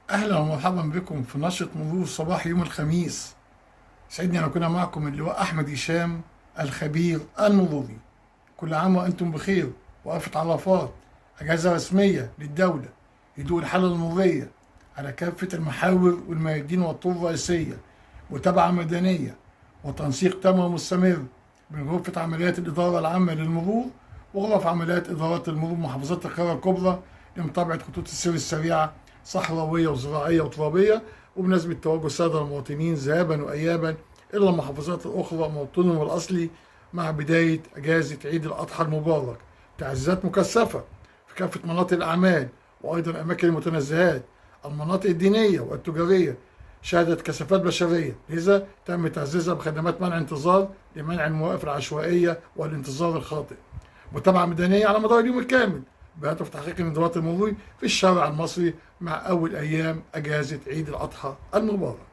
أهلا ومرحبا بكم في نشرة مرور صباح يوم الخميس. سعدني أن أكون معكم اللواء أحمد هشام الخبير المروري. كل عام وأنتم بخير. وقفة عرفات أجازة رسمية للدولة، هدوء الحالة المرورية على كافة المحاور والميادين والطرق الرئيسية، متابعة ميدانية وتنسيق تام ومستمر بين غرفة عمليات الإدارة العامة للمرور وغرف عمليات إدارات المرور محافظات القاهرة الكبرى لمتابعة خطوط السير السريعة صحراوية وزراعية وترابية، وبمناسبة توجه السادة المواطنين ذهابا وإيابا إلى المحافظات الأخرى موطنهم الأصلي مع بداية أجازة عيد الأضحى المبارك. تعزيزات مكثفة في كافة مناطق الأعمال وأيضا أماكن المتنزهات، المناطق الدينية والتجارية شهدت كثافات بشرية، لذا تم تعزيزها بخدمات منع انتظار لمنع المواقف العشوائية والانتظار الخاطئ. متابعة ميدانية على مدار اليوم الكامل بهدف تحقيق الانضباط المروري في الشارع المصري مع أول أيام أجازة عيد الأضحى المبارك.